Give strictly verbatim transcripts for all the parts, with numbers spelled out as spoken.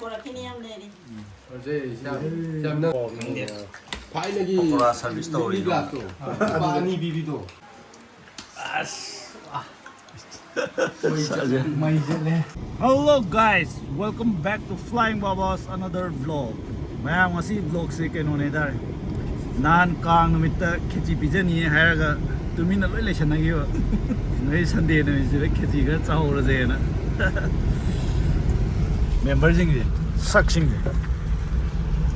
ꯄꯨꯔꯛꯈꯤꯅꯤ ꯌꯥꯝ ꯂꯩꯔꯤ꯫ ꯐꯖꯩ, ꯌꯥꯝ, ꯌꯥꯝꯅ ꯈꯪꯗꯦ꯫ ꯊꯥꯏꯅꯒꯤ ꯄꯀꯣꯔꯥ ꯁꯔꯚꯤꯁ ꯇꯧꯔꯤꯗꯣ꯫ ꯒ꯭ꯂꯥꯁꯇꯣ꯫ ꯂꯨꯄꯥ ꯑꯅꯤ ꯄꯤꯕꯤꯗꯣ꯫ ꯑꯁ꯫ ꯃꯩ ꯆꯠꯂꯦ꯫ Hello guys, welcome back to Flying Babas, another vlog. ꯃꯌꯥꯝ, ꯉꯁꯤ vlogꯁꯦ ꯀꯩꯅꯣꯅꯦ ꯍꯥꯏꯇꯥꯔꯦ꯫ ꯅꯍꯥꯟ ꯀꯥꯡ ꯅꯨꯃꯤꯠꯇ ꯈꯦꯆꯤ ꯄꯤꯖꯅꯤꯌꯦ ꯍꯥꯏꯔꯒ ꯇꯨꯃꯤꯟꯅ ꯂꯣꯏ ꯂꯩꯁꯟꯅꯈꯤꯕ꯫ ꯅꯣꯏ Sunday ꯅꯨꯃꯤꯠꯁꯤꯗ ꯈꯦꯆꯤ ꯈꯔ ꯆꯥꯍꯧꯔꯁꯦꯅ꯫ ꯃꯦꯝꯕꯔꯁꯤꯡꯁꯦ, ꯁꯛꯁꯤꯡꯁꯦ꯫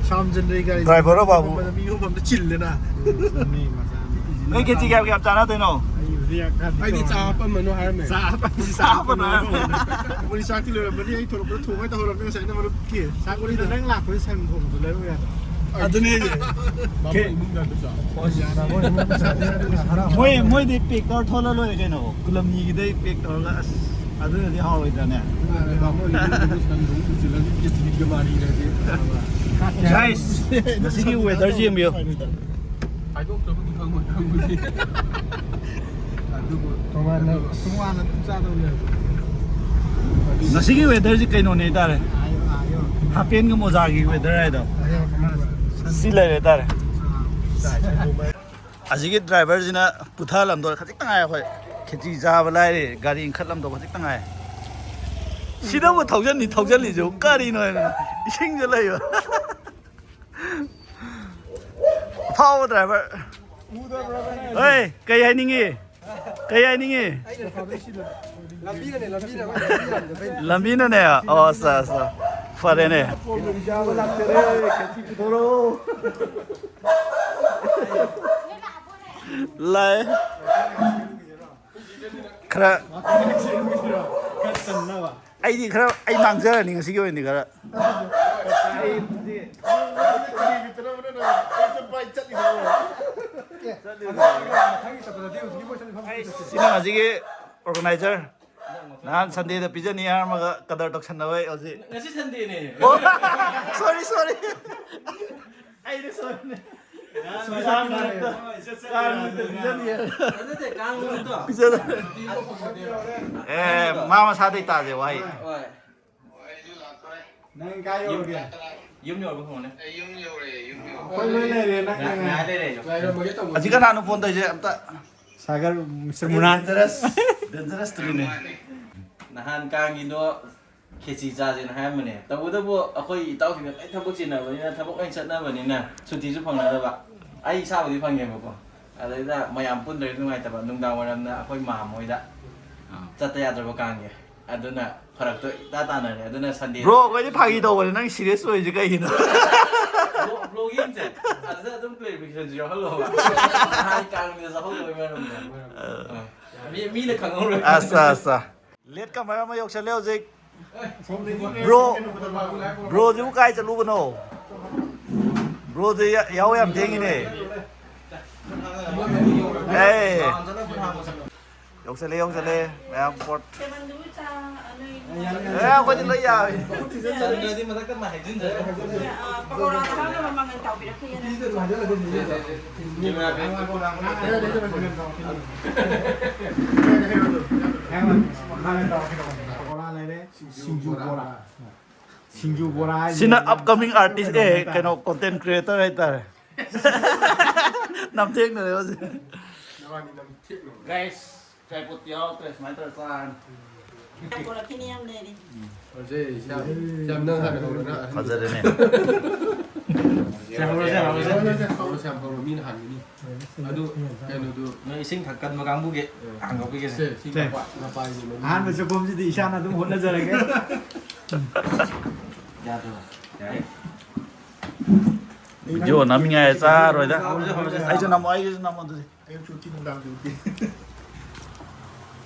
ꯁꯥꯝꯖꯟꯗ꯭ꯔꯦ ꯒꯥꯔꯤ꯫ ꯗ꯭ꯔꯥꯏꯚꯔꯔꯣ ꯕꯥꯕꯨ? ꯃꯤ ꯑꯃꯃꯝꯗ ꯆꯤꯜꯂꯦꯅ꯫ ꯅꯣꯏ ꯈꯦꯆꯤ ꯀꯌꯥꯝ ꯀꯌꯥꯝ ꯆꯥꯅꯗꯣꯏꯅꯣ? ꯑꯩꯗꯤ ꯆꯥ ꯍꯥꯞꯄꯝꯃꯅꯨ ꯍꯥꯏꯔꯝꯃꯦ꯫ ꯆꯥ ꯍꯥꯞꯄꯝꯃꯅꯨ ꯍꯥꯏꯔꯝꯃꯦ꯫ ꯃꯣꯏ ꯆꯥꯛꯇꯤ ꯂꯣꯏꯔꯝꯃꯅꯤ, ꯑꯩ ꯊꯣꯛꯂꯛꯄꯗ ꯊꯣꯡꯉꯩ ꯇꯧꯍꯧꯔꯕꯅꯤ ꯉꯁꯥꯏꯅ ꯃꯔꯨꯞꯀꯤ꯫ ꯆꯥꯛ ꯋꯥꯔꯤꯗꯣ ꯅꯪ ꯂꯥꯛꯄꯗ ꯁꯟ ꯊꯣꯡꯕꯗꯣ ꯂꯩꯔꯛꯎ ꯌꯥꯗ꯭ꯔꯣ? ꯑꯗꯨꯅꯦ ꯍꯥꯏꯁꯦ꯫ ꯕꯥꯃꯣꯟ ꯏꯃꯨꯡꯗ ꯑꯗꯨ ꯆꯥꯎ꯫ ꯃꯣꯏ, ꯃꯣꯏꯗꯤ pack ꯇꯧꯔ ꯊꯣꯛꯂꯛ ꯂꯣꯏꯔꯦ ꯀꯩꯅꯣ꯫ ꯈꯨꯂꯝꯅꯤꯒꯤꯗꯩ pack ꯇꯧꯔꯒ, ꯑꯁ, ꯑꯗꯨꯅꯗꯤ ꯍꯥꯎꯔꯣꯏꯗ꯭ꯔꯅꯦ? ꯕꯥꯃꯣꯟ ꯏꯃꯨꯡꯗ ꯁꯟ ꯊꯣꯡꯕ ꯄꯨꯁꯤꯜꯂꯗꯤ ꯀꯦꯖꯤꯒ ꯃꯥꯔꯤꯒꯗꯤ꯫ Guys, ꯉꯁꯤꯒꯤ weatherꯁꯤ ꯌꯦꯡꯕꯤꯌꯨ꯫ ꯍꯥꯏꯗꯣꯛꯇ꯭ꯔꯕꯨꯗꯤ ꯈꯪꯉꯣꯏ, ꯈꯪꯕꯨꯗꯤ꯫ ꯑꯗꯨꯕꯨ ꯇꯣꯉꯥꯟꯅ ꯑꯗꯨꯕꯨ ꯇꯣꯉꯥꯟꯅ ꯑꯗꯨꯝ ꯆꯥꯗꯧꯅꯦ꯫ ꯉꯁꯤꯒꯤ weatherꯁꯤ ꯀꯩꯅꯣꯅꯦ ꯍꯥꯏꯇꯥꯔꯦ꯫ ꯑꯥꯏꯌꯣ, ꯑꯥꯏꯌꯣ꯫ ꯍꯥꯞꯄꯦꯟꯒ ꯃꯣꯖꯥꯒꯤ weather ꯍꯥꯏꯗꯣ꯫ ꯑꯥꯏꯌꯣ, ꯑꯥꯏꯌꯣ꯫ ꯁꯤ ꯂꯩꯔꯦ ꯍꯥꯏꯇꯥꯔꯦ꯫ ꯑꯥ꯫ ꯑꯁꯤꯒꯤ driverꯁꯤꯅ ꯄꯨꯊꯍꯜꯂꯝꯗꯣꯔꯦ ꯈꯖꯤꯛꯇ ꯉꯥꯏ꯫ ꯑꯩꯈꯣꯏ ꯈꯦꯆꯤ ꯆꯥꯕ ꯂꯥꯏꯔꯤ, ꯒꯥꯔꯤ ꯏꯟꯈꯠꯂꯝꯗꯧꯕ ꯈꯖꯤꯛꯇ ꯉꯥꯏ꯫ ꯁꯤꯗꯕꯨ ꯊꯧꯖꯟꯅꯤ ꯊꯧꯖꯜꯂꯤꯁꯤꯕꯨ ꯀꯔꯤꯅꯣ ꯍꯥꯏꯕ? ꯏꯁꯤꯡꯁꯨ ꯂꯩꯕ꯫ ꯑꯐꯥꯎꯕ driver꯫ ꯍꯣꯏ, ꯀꯩ ꯍꯥꯏꯅꯤꯡꯉꯤ? ꯀꯩ ꯍꯥꯏꯅꯤꯡꯉꯤ? ꯂꯝꯕꯤꯅꯅꯦ, ꯂꯝꯕꯤꯅ, ꯂꯝꯕꯤ ꯌꯥꯝꯗꯕꯩꯅꯦ꯫ ꯂꯝꯕꯤꯅꯅꯦ? ꯑꯣ, ꯑꯠꯆꯥ, ꯑꯠꯆꯥ꯫ ꯐꯔꯦꯅꯦ꯫ ꯆꯥꯕ ꯂꯥꯛꯆꯔꯦ, ꯈꯦꯆꯤ ꯄꯨꯊꯣꯔꯛꯑꯣ꯫ ꯂꯥꯛꯑꯦ꯫ ꯈꯔ ꯈꯔ ꯆꯟꯅꯕ꯫ ꯑꯩꯗꯤ ꯈꯔ ꯑꯩ ꯃꯥꯡꯖꯔꯅꯤ ꯉꯁꯤꯒꯤ ꯑꯣꯏꯅꯗꯤ ꯈꯔ꯫ ꯁꯤꯅ ꯉꯁꯤꯒꯤ organizer꯫ ꯅꯍꯥꯟ Sundayꯗ ꯄꯤꯖꯅꯤ ꯍꯥꯏꯔꯝꯃꯒ ꯀꯗꯔ ꯇꯧꯁꯟꯅꯕ ꯑꯩ ꯍꯧꯖꯤꯛ꯫ ꯉꯁꯤ Sundayꯅꯦ꯫ ꯑꯣ, sorry, sorry꯫ ꯑꯩꯗꯤ ꯁꯣꯏꯕꯅꯦ꯫ ꯀꯥꯡ ꯅꯨꯃꯤꯠꯇ, ꯀꯥꯡ ꯅꯨꯃꯤꯠꯇ ꯄꯤꯖꯅꯤ ꯍꯥꯏꯔ꯫ ꯅꯠꯇꯦ, ꯀꯥꯡ ꯅꯨꯃꯤꯠꯇꯣ꯫ ꯄꯤꯖꯅꯤ꯫ ꯑꯦ, ꯃꯥ ꯃꯁꯥꯗꯩ ꯇꯥꯁꯦ ꯋꯥꯍꯩ꯫ ꯍꯣꯏ꯫ ꯅꯪ ꯀꯥꯏ ꯌꯧꯔꯒꯦ? ꯌꯨꯝ ꯌꯧꯔꯕ ꯍꯪꯉꯨꯅꯦ꯫ ꯑꯩ ꯌꯨꯝ ꯌꯧꯔꯦ, ꯌꯨꯝ ꯌꯧꯔꯦ꯫ ꯑꯩꯈꯣꯏ ꯂꯣꯏ ꯂꯩꯔꯦ, ꯅꯪ ꯉꯥꯏ- ꯉꯥꯏ ꯂꯩꯔꯦ ꯑꯩꯁꯨ꯫ ꯂꯩꯔꯝꯃꯒꯦ ꯇꯧꯕ꯫ ꯑꯁꯤ ꯀꯅꯥꯅꯣ ꯐꯣꯟ ꯇꯧꯔꯤꯁꯦ ꯑꯝꯇ? ꯁꯥꯒꯔ, ꯃꯤꯁꯇꯔ ꯃꯨꯅꯥꯟ꯫ ꯗꯦꯟꯖꯔꯁꯇꯨꯅꯤꯅꯦ꯫ ꯅꯍꯥꯟ ꯀꯥꯡꯒꯤꯗꯣ ꯈꯦꯆꯤ ꯆꯥꯁꯦꯅ ꯍꯥꯏꯔꯝꯕꯅꯦ꯫ ꯇꯧꯕꯇꯕꯨ ꯑꯩꯈꯣꯏ ꯏꯇꯥꯎꯁꯤꯡꯅ ꯂꯣꯏ ꯊꯕꯛ ꯆꯤꯟꯅꯕꯅꯤꯅ, ꯊꯕꯛ ꯂꯣꯏ ꯆꯠꯅꯕꯅꯤꯅ ꯁꯨꯇꯤꯁꯨ ꯐꯪꯅꯗꯕ꯫ ꯑꯩ ꯏꯁꯥꯕꯨꯗꯤ ꯐꯪꯉꯦꯕꯀꯣ꯫ ꯑꯗꯩꯗ ꯃꯌꯥꯝ ꯄꯨꯟꯗ꯭ꯔꯗꯤ ꯅꯨꯡꯉꯥꯏꯇꯕ꯫ ꯅꯨꯡꯗꯥꯡ ꯋꯥꯏꯔꯝꯅ ꯑꯩꯈꯣꯏ ꯃꯥꯝ ꯍꯣꯏꯗ ꯆꯠꯇ ꯌꯥꯗ꯭ꯔꯕ ꯀꯥꯡꯒꯤ꯫ ꯑꯗꯨꯅ ꯐꯔꯛꯇꯣ ꯏꯇꯥ ꯇꯥꯅꯔꯦ꯫ ꯑꯗꯨꯅ ꯁꯟꯗꯦ ꯕ꯭ꯔꯣ, ꯑꯩꯈꯣꯏꯗꯤ ꯐꯥꯒꯤ ꯇꯧꯕꯅꯦ, ꯅꯪ ꯁꯤꯔꯤꯌꯁ ꯑꯣꯏꯔꯤꯁꯦ ꯀꯩꯒꯤꯅꯣ? ꯕ꯭ꯂꯣꯒꯤꯡꯁꯦ ꯑꯗꯨꯗ ꯑꯗꯨꯝ ꯀ꯭ꯂꯦꯔꯤꯐꯤꯀꯦꯁꯟꯁꯨ ꯌꯥꯎꯍꯜꯂꯣꯕ꯫ ꯅꯍꯥꯟ ꯀꯥꯡꯒꯤꯗ ꯆꯥꯍꯧꯗꯕꯩ ꯃꯔꯝꯗꯣ꯫ ꯑꯥ꯫ ꯃꯤ- ꯃꯤꯅ ꯈꯪꯍꯧꯔꯣꯏ꯫ ꯑꯁ ꯑꯁ꯫ ꯂꯦꯠ ꯀꯃꯔ ꯑꯃ ꯌꯧꯁꯜꯂꯦ ꯍꯧꯖꯤꯛ꯫ ꯕ꯭ꯔꯣ, ꯕ꯭ꯔꯣꯁꯤꯕꯨ ꯀꯥꯏ ꯆꯠꯂꯨꯕꯅꯣ? ꯕ꯭ꯔꯣꯁꯦ ꯌꯥ- ꯌꯥꯍꯧ ꯌꯥꯝ ꯊꯦꯡꯉꯤꯅꯦ꯫ ꯑꯦ꯫ ꯌꯧꯁꯜꯂꯦ, ꯌꯧꯁꯜꯂꯦ꯫ ꯃꯌꯥꯝ ꯄꯣꯠ꯫ ꯑꯦ, ꯑꯩꯈꯣꯏꯗꯤ ꯂꯣꯏ ꯌꯥꯎꯏ꯫ ꯆꯟꯗ꯭ꯔꯗꯤ ꯃꯊꯛꯇ ꯃꯥꯏ ꯍꯩꯖꯤꯟꯖꯔꯦ꯫ ꯄꯀꯧꯔꯥ ꯆꯥꯅꯕ ꯃꯉꯥꯜ ꯇꯥꯎꯕꯤꯔꯛꯄ ꯌꯦꯟ꯫ ꯕꯣꯔꯥ ꯂꯩꯔꯦ, ꯁꯤꯡꯖꯨ ꯕꯣꯔꯥ꯫ ꯁꯤꯡꯖꯨ ꯕꯣꯔꯥ ꯍꯥꯏꯁꯦ ꯁꯤꯅ ꯌꯥꯝ ꯑꯞꯀꯃꯤꯡ ꯑꯥꯔꯇꯤꯁ, ꯑꯦ, ꯀꯩꯅꯣ, ꯀꯣꯟꯇꯦꯟ ꯀ꯭ꯔꯤꯌꯦꯇꯔ ꯍꯥꯏꯇꯥꯔꯦ꯫ ꯅꯝꯊꯦꯡꯅꯔꯦ ꯍꯧꯖꯤꯛ꯫ ꯒꯥꯏꯁ, ꯇ꯭ꯔꯥꯏꯄꯣꯠꯇꯤ ꯌꯥꯎꯔꯛꯇ꯭ꯔꯦ, ꯁꯨꯃꯥꯏꯅ ꯇꯧꯔ ꯆꯥꯔꯅꯤ꯫ ꯄꯀꯧꯔꯥ ꯈꯤꯅꯤ ꯌꯥꯝ ꯂꯩꯔꯤ꯫ ꯍꯧꯖꯤꯛ ꯌꯥꯝ ꯌꯥꯝ ꯅꯪ ꯍꯥꯟꯅ ꯍꯧꯔꯣ, ꯅꯪ ꯑꯍꯟ꯫ ꯐꯖꯔꯦꯅꯦ꯫ ꯌꯥꯝ ꯍꯧꯔꯣ, ꯌꯥꯝ ꯍꯧꯔꯣ, ꯌꯥꯝ ꯍꯧꯔꯣ, ꯌꯥꯝ ꯍꯧꯔꯣ, ꯃꯤꯅ ꯍꯥꯟꯒꯅꯤ꯫ ꯑꯗꯨ ꯀꯩꯅꯣꯗꯨ ꯅꯣꯏ ꯏꯁꯤꯡ ꯊꯛꯀꯟꯕ ꯀꯥꯡꯕꯨꯒꯤ ꯍꯥꯡꯗꯣꯛꯄꯤꯒꯦꯁꯦ꯫ ꯁꯦ, ꯁꯤ ꯃꯄꯥ- ꯃꯄꯥꯒꯤ ꯃꯃꯤꯡ꯫ ꯑꯍꯥꯟꯕ ꯆꯥꯛꯈꯨꯝꯁꯤꯗꯤ ꯏꯁꯥꯅ ꯑꯗꯨꯝ ꯍꯣꯠꯅꯖꯔꯒꯦ꯫ ꯌꯥꯗ꯭ꯔꯣ? ꯌꯥꯏ꯫ ꯚꯤꯗꯤꯑꯣ ꯅꯝꯃꯤꯉꯥꯏ ꯆꯥꯔꯣꯏꯗ꯫ ꯍꯧꯔꯁꯦ, ꯍꯧꯔꯁꯦ꯫ ꯑꯩꯁꯨ ꯅꯝꯃꯣ, ꯑꯩꯒꯤꯁꯨ ꯅꯝꯃꯣ ꯑꯗꯨꯗꯤ꯫ ꯑꯌꯨꯛ ꯆꯨꯇꯤ, ꯅꯨꯡꯗꯥꯡ ꯆꯨꯇꯤ꯫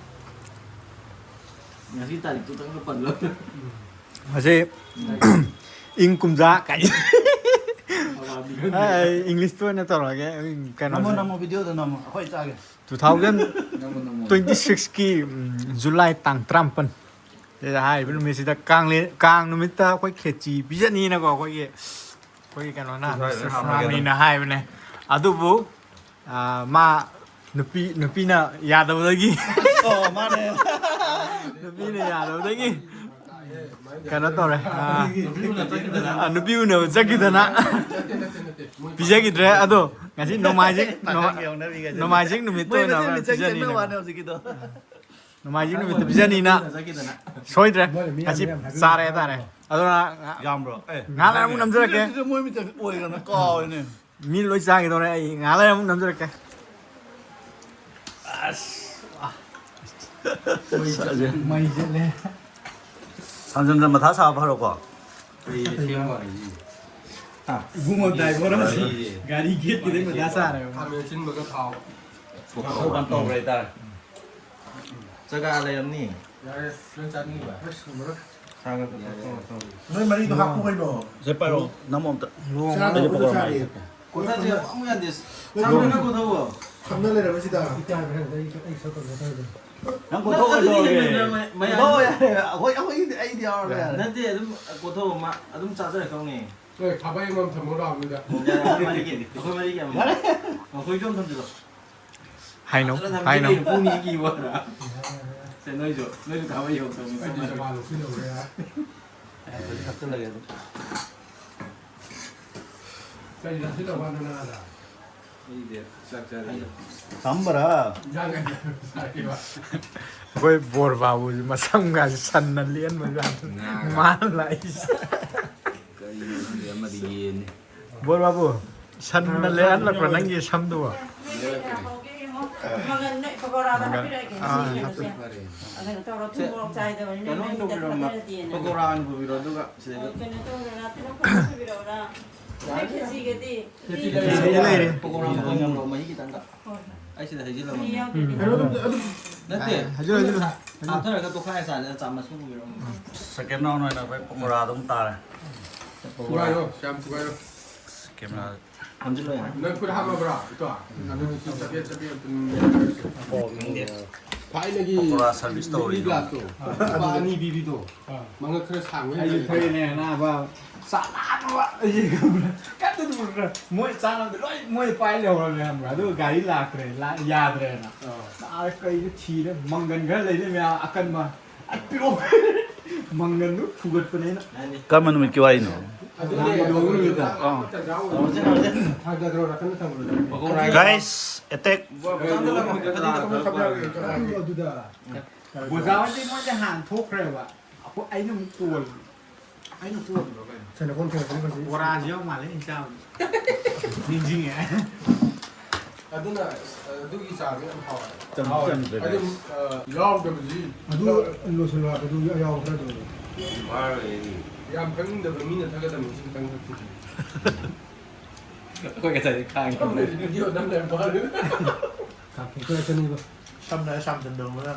ꯉꯁꯤ ꯇꯥꯔꯤꯛꯇꯨꯇꯪꯒ ꯄꯜꯂꯣ꯫ ꯉꯁꯤ ꯏꯪ ꯀꯨꯝꯖꯥ ꯀꯥꯏ꯫ ꯑꯩ ꯏꯪꯂꯤꯁꯇ ꯑꯣꯏꯅ ꯇꯧꯔꯒꯦ꯫ ꯀꯩꯅꯣꯁꯦ꯫ ꯅꯝꯃꯣ, ꯅꯝꯃꯣ, ꯚꯤꯗꯤꯑꯣꯗ ꯅꯝꯃꯣ, ꯑꯩꯈꯣꯏ ꯆꯥꯒꯦ꯫ ꯇꯨ ꯊꯥꯎꯖꯟ ꯅꯝꯃꯣ, ꯅꯝꯃꯣ꯫ ꯇ꯭ꯋꯦꯟꯇꯤ ꯁꯤꯛꯁꯀꯤ ꯖꯨꯂꯥꯏ ꯇꯥꯡ ꯇꯔꯥꯃꯥꯄꯟ ꯁꯤꯗ, ꯍꯥꯏꯔꯤꯕ ꯅꯨꯃꯤꯠꯁꯤꯗ ꯀꯥꯡꯂꯦꯟ, ꯀꯥꯡ ꯅꯨꯃꯤꯠꯇ ꯑꯩꯈꯣꯏ ꯈꯦꯆꯤ ꯄꯤꯖꯅꯤꯅꯀꯣ, ꯑꯩꯈꯣꯏꯒꯤ, ꯑꯩꯈꯣꯏꯒꯤ ꯀꯩꯅꯣꯅ, ꯁꯨꯁꯃꯥ ꯁꯨꯁꯃꯥꯃꯤꯅ ꯍꯥꯏꯕꯅꯦ꯫ ꯑꯗꯨꯕꯨ, ꯑꯥ, ꯃꯥ ꯅꯨꯄꯤ, ꯅꯨꯄꯤꯅ ꯌꯥꯗꯕꯗꯒꯤ, ꯑꯣ, ꯃꯥꯅꯦ꯫ ꯅꯨꯄꯤꯅ ꯌꯥꯗꯕꯗꯒꯤ ꯀꯩꯅꯣ ꯇꯧꯔꯦ, ꯑꯥ, ꯑꯥ, ꯅꯨꯄꯤ ꯎꯅꯕ ꯆꯠꯈꯤꯗꯅ ꯄꯤꯖꯈꯤꯗ꯭ꯔꯦ꯫ ꯑꯗꯣ ꯉꯁꯤ ꯅꯣꯡꯃꯥꯏꯖꯤꯡ, ꯅꯣꯡꯃꯥꯏꯖꯤꯡ ꯅꯨꯃꯤꯠꯇ ꯃꯣꯏ ꯑꯣꯏꯅ ꯃꯁꯦꯟ ꯄꯤꯖꯈꯤꯗꯕ ꯄꯤꯖꯅꯤꯅ꯫ ꯋꯥꯅꯦ ꯍꯧꯖꯤꯛꯀꯤꯗꯣ꯫ ꯅꯣꯡꯃꯥꯏꯖꯤꯡ ꯅꯨꯃꯤꯠꯇ ꯄꯤꯖꯅꯤꯅ ꯁꯣꯏꯗ꯭ꯔꯦ꯫ ꯃꯣꯏꯅ ꯃꯤ ꯉꯁꯤ ꯌꯥꯝ ꯌꯥꯝ ꯍꯥꯏꯕ ꯆꯥꯔꯦ ꯍꯥꯏꯇꯥꯔꯦ꯫ ꯑꯗꯨꯅ ꯌꯥꯝꯕ꯭ꯔꯣ? ꯑꯦ, ꯉꯥꯏꯍꯥꯛ ꯂꯩꯔ ꯑꯃꯨꯛ ꯅꯝꯖꯔꯛꯀꯦ꯫ ꯁꯤꯗ ꯃꯣꯏ ꯃꯤꯇ ꯑꯣꯏꯔꯅ ꯀꯥꯎꯔꯦꯅꯦ꯫ ꯃꯤ ꯂꯣꯏ ꯆꯥꯈꯤꯗꯧꯔꯦ꯫ ꯑꯩ ꯉꯥꯏꯍꯥꯛ ꯂꯩꯔ ꯑꯃꯨꯛ ꯅꯝꯖꯔꯛꯀꯦ꯫ ꯑꯁ꯫ ꯃꯩ ꯆꯠꯂꯦ꯫ ꯁꯟꯖꯟꯗ ꯃꯊꯥ ꯁꯥꯕ ꯐꯔꯣꯀꯣ꯫ ꯏꯕꯨꯡꯉꯣ ꯗ꯭ꯔꯥꯏꯚꯔ ꯑꯃꯁꯨ ꯒꯥꯔꯤ ꯒꯦꯠꯀꯤꯗꯩ ꯃꯊꯥ ꯁꯥꯔꯦꯕ꯫ ꯈꯥꯃꯦꯟ ꯑꯁꯤꯟꯕꯒ ꯊꯥꯎ꯫ ꯋꯥꯈꯜ ꯋꯥꯟ ꯇꯧꯈ꯭ꯔꯦ ꯍꯥꯏꯇꯥꯔꯦ꯫ ꯆꯒꯥ ꯂꯩꯔꯝꯅꯤ꯫ ꯌꯥꯔꯦ, ꯅꯪ ꯆꯥꯅꯤꯡꯉꯤꯕ? ꯑꯁ, ꯉꯝꯃꯔꯣꯏ꯫ ꯁꯥꯒ ꯀꯩꯅꯣ ꯇꯧꯔꯣ꯫ ꯅꯣꯏ ꯃꯔꯤꯗꯣ ꯍꯥꯞꯄꯨ ꯀꯩꯅꯣ꯫ ꯁꯦ ꯄꯥꯏꯔꯣ, ꯅꯝꯃꯣ ꯑꯝꯇ꯫ ꯆꯥꯅꯕ ꯑꯩꯁꯨ ꯈꯛꯇ ꯄꯀꯧꯔꯥ ꯆꯥꯔꯦ꯫ ꯆꯥꯒꯦ꯫ ꯀꯣꯊꯁꯦ ꯑꯃꯨꯛ ꯌꯥꯗꯦ꯫ ꯅꯣꯏ ꯁꯝꯗꯨꯅ ꯀꯣꯊꯧꯋꯣ꯫ ꯈꯪꯅ ꯂꯩꯔꯕꯁꯤꯗ꯫ ꯏꯀꯥꯏꯕ ꯈꯔ ꯂꯩ, ꯑꯩ ꯁꯛ ꯐꯖꯅ ꯈꯪꯗꯦ꯫ ꯅꯪ ꯅꯪ ꯀꯣꯊꯧ ꯑꯗꯨꯗꯤ ꯀꯩꯗꯧꯔꯒꯦ? ꯍꯦꯟꯃꯟꯗ꯭ꯔꯣ, ꯃꯌꯥꯝ? ꯀꯣꯊꯧ ꯌꯥꯔꯦ꯫ ꯑꯩꯈꯣꯏ, ꯑꯩꯈꯣꯏꯒꯤꯗꯤ ꯑꯩꯗꯤ ꯌꯥꯎꯔꯒ ꯌꯥꯔꯦ꯫ ꯅꯠꯇꯦ, ꯑꯗꯨꯝ ꯀꯣꯊꯧ, ꯃꯥ ꯑꯗꯨꯝ ꯆꯥꯖꯔꯛꯇꯧꯅꯦ꯫ ꯅꯣꯏ ꯈꯥꯕꯩ ꯑꯃꯃꯝ ꯊꯝꯃꯣ ꯂꯥꯎ ꯑꯗꯨꯗ꯫ ꯌꯥꯔꯦ, ꯑꯩꯈꯣꯏ ꯃꯔꯤꯒꯤ, ꯑꯩꯈꯣꯏ ꯃꯔꯤꯒꯤ ꯑꯃꯃꯝ꯫ ꯌꯥꯔꯦ꯫ ꯃꯈꯣꯏꯁꯨ ꯑꯃ ꯊꯝꯖꯤꯜꯂꯣ꯫ ꯍꯥꯏꯅꯧ, ꯐꯖꯅ ꯊꯝꯕꯤꯔꯦ, ꯍꯥꯏꯅꯧ꯫ ꯄꯨꯡ ꯑꯅꯤꯒꯤ ꯋꯥꯔ꯫ ꯁꯦ, ꯅꯣꯏꯁꯨ, ꯅꯣꯏꯁꯨ ꯊꯥꯕ ꯌꯧꯗꯕꯅꯤ꯫ ꯑꯩꯗꯤ ꯆꯕꯥ ꯂꯧꯁꯤꯜꯍꯧꯔꯦ꯫ ꯑꯦ, ꯍꯧꯖꯤꯛ ꯍꯥꯞꯆꯤꯜꯂꯒꯦ ꯑꯗꯨꯝ꯫ ꯀꯔꯤ ꯆꯥꯁꯤꯜꯂꯕ ꯅꯪ ꯑꯥꯗ? ꯑꯩꯗꯤ ꯆꯥꯛ ꯆꯥꯗ꯭ꯔꯤ꯫ ꯆꯝꯕꯔꯥ? ꯏꯟꯖꯥꯡ ꯀꯩꯀꯩ ꯆꯥꯔꯤꯕ? ꯑꯩꯈꯣꯏ ꯕꯣꯔ ꯕꯥꯕꯨꯁꯦ ꯃꯁꯝꯒꯁꯦ ꯁꯟꯅ ꯂꯦꯟꯕꯒ ꯉꯥꯒ꯫ ꯃꯥꯅ ꯂꯥꯛꯏꯁꯦ꯫ ꯀꯔꯤꯅꯣ ꯈꯪꯗꯦ, ꯑꯃꯗꯤ ꯌꯦꯟꯅꯤ꯫ ꯕꯣꯔ ꯕꯥꯕꯨ, ꯁꯟꯅ ꯂꯦꯟꯍꯜꯂꯛꯄ꯭ꯔꯥ ꯅꯪꯒꯤ ꯁꯝꯗꯨꯕꯣ? ꯃꯪꯒꯟ, ꯄꯀꯧꯔꯥꯗ ꯃꯪꯒꯟ꯫ ꯍꯥꯄꯤꯔꯛꯑꯒꯦ꯫ ꯑꯥ, ꯁꯤ ꯍꯥꯞꯄꯤꯔꯣ꯫ ꯌꯦꯡꯉꯁꯦ꯫ ꯐꯔꯦ꯫ ꯑꯗꯨꯅ ꯇꯧꯔꯣ, ꯁꯦ, ꯊꯨꯝ ꯃꯣꯔꯣꯛ ꯆꯥꯏꯗꯕꯅꯤꯅ ꯀꯩꯅꯣ ꯃꯦꯠ ꯇꯧꯕꯤꯔꯝꯃꯣ꯫ ꯈꯛꯇꯅꯗꯤꯅ꯫ ꯄꯀꯧꯔꯥ ꯑꯣꯏꯅ ꯄꯨꯕꯤꯔꯣ, ꯑꯗꯨꯒ ꯁꯤꯗꯩꯗ꯫ ꯀꯩꯅꯣ ꯇꯧꯔꯣꯔꯥ, ꯇꯤꯜꯍꯧ ꯈꯔ ꯁꯨꯕꯤꯔꯛꯑꯣꯔꯥ? ꯅꯣꯏ ꯈꯦꯆꯤꯒꯗꯤ? ꯈꯦꯆꯤ ꯎꯇꯤ ꯂꯩꯔꯦ꯫ ꯂꯩꯔꯦ꯫ ꯄꯀꯧꯔꯥ ꯃꯀꯛ ꯄꯨꯔꯛꯑꯣ, ꯃꯍꯤ ꯈꯤꯇꯪꯒ꯫ ꯍꯣꯏ꯫ ꯑꯩ ꯁꯤꯗ ꯍꯩꯖꯤꯜꯂꯝꯃꯒꯦ꯫ ꯃꯍꯤ ꯌꯥꯎꯗ꯭ꯔꯗꯤ ꯎꯝ꯫ ꯀꯩꯅꯣ ꯑꯗꯨꯝ, ꯑꯗꯨꯝ ꯅꯠꯇꯦ꯫ ꯍꯥꯏꯖꯤꯜꯂꯣ, ꯍꯥꯏꯖꯤꯜꯂꯣ꯫ ꯍꯥꯞꯊꯔꯒ ꯇꯣꯈꯥꯏꯔ ꯆꯥꯁꯦ, ꯆꯥꯃꯁ ꯑꯃ ꯄꯨꯕꯤꯔꯛꯑꯣ꯫ Second round ꯑꯣꯏꯅ ꯑꯩꯈꯣꯏ ꯄꯀꯧꯔꯥ ꯑꯗꯨꯝ ꯇꯥꯔꯦ꯫ ꯄꯀꯧꯔꯥ꯫ ꯊꯨꯒꯥꯏꯔꯣ, ꯌꯥꯝ ꯊꯨꯒꯥꯏꯔꯣ꯫ Camera꯫ ꯅꯝꯁꯤꯜꯂꯣ ꯌꯥꯔꯦ꯫ ꯅꯪ ꯈꯨꯠ ꯍꯥꯞꯂꯕ꯭ꯔꯥ, ꯏꯇꯥꯎ? ꯑꯗꯨꯗꯤ ꯁꯤ ꯆꯕꯦꯠ ꯆꯕꯦꯠ ꯑꯗꯨꯝ ꯌꯥꯔꯁꯦ꯫ ꯊꯥꯏꯅꯒꯤ ꯄꯀꯧꯔꯥ service ꯇꯧꯔꯤ꯫ Glass ꯇꯣ, ꯂꯨꯄꯥ ꯑꯅꯤ ꯄꯤꯕꯤꯗꯣ꯫ ꯑꯥ꯫ ꯃꯉꯛ ꯈꯔ ꯁꯥꯡꯕ ꯑꯩꯁꯨ ꯍꯦꯟꯅ ꯊꯣꯛꯑꯦꯅꯦ, ꯅꯥꯕ꯫ ꯆꯥ ꯂꯥꯛꯅꯕ ꯑꯩꯁꯦ ꯀꯟꯅ ꯇꯧꯔꯒ ꯃꯣꯏ ꯆꯥꯅꯕꯗꯣ ꯂꯣꯏ ꯃꯣꯏ ꯄꯥꯏ ꯂꯩꯍꯧꯔꯕꯅꯦ, ꯈꯪꯕ꯭ꯔꯥ? ꯑꯗꯨꯒ ꯒꯥꯔꯤ ꯂꯥꯛꯇ꯭ꯔꯦ, ꯂꯥ-, ꯌꯥꯗ꯭ꯔꯦꯅ꯫ ꯑꯥ꯫ ꯆꯥꯔ ꯀꯩꯗ ꯊꯤꯔꯦ, ꯃꯪꯒꯟ ꯈꯔ ꯂꯩꯔꯦ ꯃꯌꯥꯝ ꯑꯀꯟꯕ꯫ ꯑ, ꯄꯤꯔꯛꯑꯣ꯫ ꯃꯪꯒꯟꯗꯨ ꯐꯨꯒꯠꯄꯅꯦꯅ꯫ ꯀꯔꯝꯕ ꯅꯨꯃꯤꯠꯀꯤ ꯋꯥꯔꯤꯅꯣ? ꯑꯗꯨꯅꯦ, ꯅꯨꯃꯤꯠꯇ꯫ ꯑꯥ꯫ ꯊꯥꯡꯗꯗ꯭ꯔꯣ, ꯅꯥꯀꯟꯗ ꯊꯝꯃꯨꯔꯣ꯫ Guys, attack. ꯑꯗꯨꯗ꯫ ꯑꯣꯖꯥ ꯍꯣꯏꯗꯤ ꯃꯣꯏꯗꯤ ꯍꯥꯟꯅ ꯊꯣꯛꯈ꯭ꯔꯦꯕ꯫ ꯑꯩꯈꯣꯏ, ꯑꯩꯅ ꯑꯃꯨꯛ ꯀꯣꯜꯂꯤ꯫ ꯑꯩꯅ ꯀꯣꯜꯂꯤꯔꯣ ꯀꯩꯅꯣ? ꯁꯦꯅ ꯀꯣꯟ ꯊꯦꯡꯅ ꯊꯣꯛꯈ꯭ꯔꯁꯤ꯫ ꯕꯣꯔꯥꯁꯨ ꯌꯥꯎ ꯃꯥꯜꯂꯦ ꯑꯩꯅ ꯆꯥꯕꯗꯣ꯫ ꯅꯤꯡꯁꯤꯡꯉꯦ꯫ ꯑꯗꯨꯅ, ꯑꯗꯨꯒꯤ ꯆꯥꯕ ꯌꯥꯝ ꯍꯥꯎꯋꯦ꯫ ꯆꯝꯁꯨ ꯍꯥꯎꯋꯦ꯫ ꯆꯝꯗ꯭ꯔꯦ, ꯑꯗꯨꯝ, guys꯫ ꯑ, ꯌꯥꯎꯗꯕꯁꯤ꯫ ꯑꯗꯨ ꯂꯣꯏꯁꯤꯜꯂꯣ ꯍꯥꯏꯕꯗꯨ ꯌꯥꯎꯈ꯭ꯔꯦ ꯑꯗꯨ꯫ ꯐꯥꯔꯣꯏ ꯑꯩꯗꯤ꯫ ꯌꯥꯝ ꯊꯛꯅꯤꯡꯗꯕ ꯃꯤꯅ ꯊꯛꯀꯗꯕꯅꯤ, ꯁꯤ ꯈꯤꯇꯪ ꯊꯛꯁꯤ꯫ ꯑꯩꯈꯣꯏ ꯉꯁꯥꯏꯗꯤ ꯈꯥꯡꯉꯤ꯫ ꯈꯪꯗꯦ, video ꯅꯝ ꯂꯩꯔꯝꯕ ꯋꯥꯅꯤ꯫ ꯀꯥꯡ ꯈꯣꯡ ꯈꯔ ꯆꯠꯅꯤꯡꯕ꯫ ꯁꯝꯅ ꯁꯝꯖꯟꯗꯧꯕꯅ꯫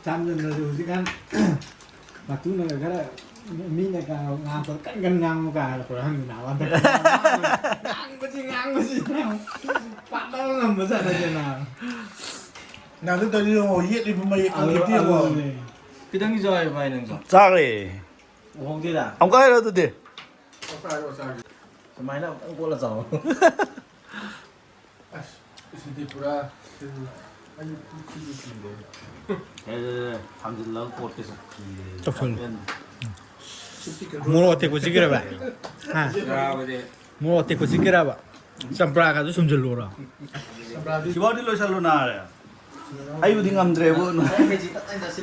ꯆꯥꯝꯗꯅꯁꯨ ꯍꯧꯖꯤꯛꯀꯥꯟ ꯃꯇꯨꯅꯒ ꯈꯔ ꯃꯤꯅ ꯀ-, ꯉꯥꯡꯕ ꯀꯟ ꯀꯟ ꯉꯥꯡꯕ ꯀꯥꯏꯅ ꯑꯩꯈꯣꯏ ꯑꯍꯟꯒꯤ ꯅꯥꯕ ꯍꯟꯗꯛ ꯉꯥꯡꯕꯁꯤ, ꯉꯥꯡꯕꯁꯤ, ꯄꯥꯛꯅ ꯉꯝꯕ ꯖꯥꯠ ꯅꯠꯇꯦ ꯅꯥꯕ꯫ ꯅꯪꯁꯨ ꯇꯧꯔꯤ ꯌꯦꯡꯉꯣ, ꯌꯦꯠꯂꯤꯕ ꯃꯌꯦꯛ ꯑꯗꯨ, ꯈꯪꯗꯦ ꯌꯦꯡꯉꯣ꯫ ꯑꯗꯨꯅꯦ꯫ ꯈꯤꯇꯪꯗꯤ ꯆꯥꯎ ꯍꯥꯏꯌꯨ ꯚꯥꯏ ꯅꯪꯁꯨ꯫ ꯆꯥꯈ꯭ꯔꯦ꯫ ꯎꯍꯧꯗꯦꯗ꯫ ꯑꯃꯨꯛꯀ ꯍꯥꯏꯔꯣ ꯑꯗꯨꯗꯤ꯫ ꯆꯥꯔꯣ, ꯆꯥꯔꯣ꯫ ꯁꯨꯃꯥꯏꯅ ꯑꯃꯨꯛꯇꯪ ꯀꯣꯠꯂ ꯆꯥꯎ꯫ ꯑꯁ, ꯁꯤꯗꯤ ꯄꯨꯔꯥ ꯁꯤꯜ-, ꯑꯩ ꯁꯤꯗꯤ ꯁꯤꯜꯂꯦ꯫ ꯑꯦ, ꯊꯥꯡꯖꯤꯜꯂꯒ ꯀꯣꯠꯀꯦꯁꯦ꯫ ꯇꯧꯁꯜꯂꯨ꯫ ꯁꯤꯗꯤ ꯀꯩꯅꯣ ꯃꯣꯔꯣꯛ ꯑꯇꯦꯛꯄ ꯆꯤꯛꯈ꯭ꯔꯕ? ꯍꯥ? ꯆꯥꯕꯗꯤ꯫ ꯃꯣꯔꯣꯛ ꯑꯇꯦꯛꯄ ꯆꯤꯛꯈ꯭ꯔꯕ? ꯆꯝꯄ꯭ꯔꯥꯒꯗꯨ ꯁꯨꯝꯖꯤꯜꯂꯨꯔꯣ? ꯆꯝꯄ꯭ꯔꯥꯗꯤ ꯁꯤꯐꯥꯎꯗꯤ ꯂꯣꯏꯁꯜꯂꯨ ꯅꯥꯔꯦ꯫ ꯑꯩꯕꯨꯗꯤ ꯉꯝꯗ꯭ꯔꯦꯕꯨ꯫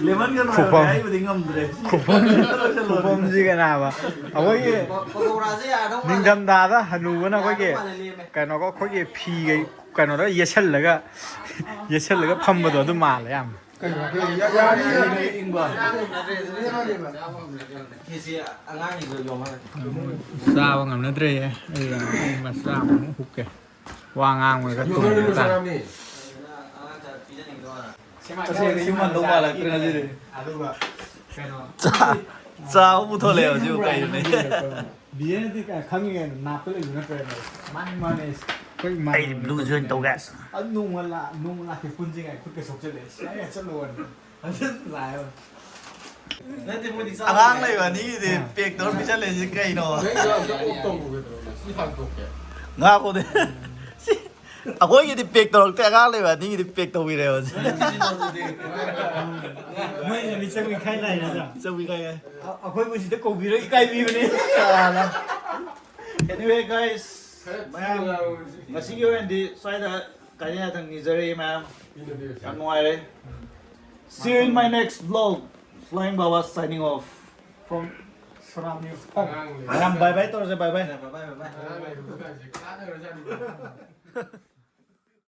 ꯂꯦꯃꯟꯒ ꯂꯣꯏꯔꯦ, ꯈꯨꯐꯝ꯫ ꯑꯩꯕꯨꯗꯤ ꯉꯝꯗ꯭ꯔꯦ꯫ ꯈꯨꯐꯝ-, ꯈꯨꯐꯝꯁꯤꯒ ꯅꯥꯕ꯫ ꯑꯩꯈꯣꯏꯒꯤ ꯄꯀꯧꯔꯥꯁꯦ ꯌꯥꯗꯧ ꯃꯥꯜꯂꯦ꯫ ꯅꯤꯡꯊꯝꯊꯥꯗ ꯍꯅꯨꯕꯅ ꯑꯩꯈꯣꯏꯒꯤ ꯌꯥꯗꯧ ꯃꯥꯜꯂꯦ, ꯂꯦꯝꯃꯦ꯫ ꯀꯩꯅꯣꯒ ꯑꯩꯈꯣꯏꯒꯤ ꯐꯤꯒꯩ ꯀꯩꯅꯣꯗ ꯌꯦꯠꯁꯜꯂꯒ, ꯌꯦꯠꯁꯜꯂꯒ ꯐꯝꯕꯗꯣ ꯑꯗꯨ ꯃꯥꯜꯂꯦ ꯌꯥꯝ꯫ ꯀꯩꯅꯣ, ꯀꯩꯅꯣ, ꯌꯥ-, ꯌꯥꯅꯤ, ꯌꯥꯅꯤ꯫ ꯏꯪꯕ꯫ ꯐꯤꯁꯦ ꯑꯉꯥꯡꯒꯤꯗꯣ ꯌꯣꯝꯍꯜꯂꯒꯦ꯫ ꯆꯥꯕ ꯉꯝꯅꯗ꯭ꯔꯦꯍꯦ꯫ ꯑꯩ, ꯑꯩ ꯃꯆꯥ ꯑꯃꯨꯛ ꯍꯨꯛꯀꯦ꯫ ꯋꯥ ꯉꯥꯡꯕꯗ ꯌꯣꯝꯍꯜꯂꯒꯦ ꯇꯨꯝꯕ ꯇꯥꯔꯦ꯫ ꯆꯥꯔꯝꯅꯤ꯫ ꯇꯁꯦꯡꯅ ꯌꯨꯝ ꯍꯟꯗꯧ ꯃꯥꯜꯂꯛꯇ꯭ꯔꯦ ꯉꯁꯤꯗꯤ꯫ ꯑꯗꯨꯒ ꯀꯩꯅꯣ꯫ ꯆꯥ-, ꯆꯥꯕ ꯄꯨꯊꯣꯛꯂꯛꯑꯦ ꯍꯧꯖꯤꯛ ꯀꯩꯅꯣꯅꯦ꯫ ꯕꯤꯖꯦꯅꯗꯤ ꯈꯪꯉꯤ ꯀꯩꯅꯣ, ꯅꯥꯞꯇ ꯂꯩꯕ ꯅꯠꯇ꯭ꯔꯦ꯫ ꯃꯥꯅꯤ, ꯃꯥꯅꯤ꯫ ꯑꯩꯈꯣꯏ ꯏꯃꯥꯟꯅꯕꯅꯤ꯫ ꯑꯩ blue join ꯇꯧꯒꯦ꯫ ꯑꯗꯨ ꯅꯣꯡꯃ ꯂꯥ-, ꯅꯣꯡꯃ ꯂꯥꯛꯀꯦ ꯄꯨꯟꯁꯤꯉꯥꯏ ꯈꯨꯠꯀ ꯁꯣꯛꯆꯜꯂꯦ꯫ ꯁꯤ ꯑꯩ ꯆꯠꯂꯨꯔꯅꯤ꯫ ꯑꯗꯨ ꯂꯥꯛꯑꯦꯕ꯫ ꯅꯠꯇꯦ, ꯃꯣꯏꯗꯤ ꯆꯥꯕ ꯑꯉꯥꯡ ꯂꯩꯕ ꯑꯅꯤꯒꯤꯗꯤ ꯑꯥ꯫ Pack ꯇꯧꯔ ꯄꯤꯁꯜꯂꯛꯏꯁꯤ ꯀꯩꯅꯣ? ꯅꯪꯒꯤꯗꯣ ꯑꯝꯇ off ꯇꯧꯈꯣ ꯀꯩꯗꯧꯔꯒꯦ? ꯁꯤ ꯍꯥꯡꯇꯣꯛꯀꯦ꯫ ꯉꯥꯈꯣꯅꯦ꯫ ꯁꯤ ꯑꯩꯈꯣꯏꯒꯤꯗꯤ ꯄꯦꯛ ꯇꯧꯔꯛꯇꯦ, ꯑꯉꯥꯡ ꯂꯩꯕ ꯑꯅꯤꯒꯤꯗꯤ ꯄꯦꯛ ꯇꯧꯕꯤꯔꯦꯕ ꯍꯧꯖꯤꯛ꯫ ꯃꯣꯏꯅ ꯃꯤꯆꯪ ꯃꯤꯈꯥꯏ ꯅꯥꯏꯅ ꯆꯧꯕꯤ ꯀꯥꯏ ꯀꯥꯏ꯫ ꯑꯩꯈꯣꯏꯕꯨ ꯁꯤꯗ ꯀꯧꯕꯤꯔ ꯏꯀꯥꯏꯕꯤꯕꯅꯦ꯫ Anyway guys, ꯃꯌꯥꯝ ꯉꯁꯤꯒꯤ ꯑꯣꯏꯅꯗꯤ ꯁ꯭ꯋꯥꯏꯗ ꯀꯥꯏꯅ ꯌꯥꯊꯪ ꯅꯤꯖꯔꯛꯏ ꯃꯌꯥꯝ꯫ ꯌꯥꯝ ꯅꯨꯡꯉꯥꯏꯔꯦ꯫ See you in my next vlog. Flying Baba signing off from Sonam News. ꯃꯌꯥꯝ bye bye ꯇꯧꯔꯁꯦ, bye bye꯫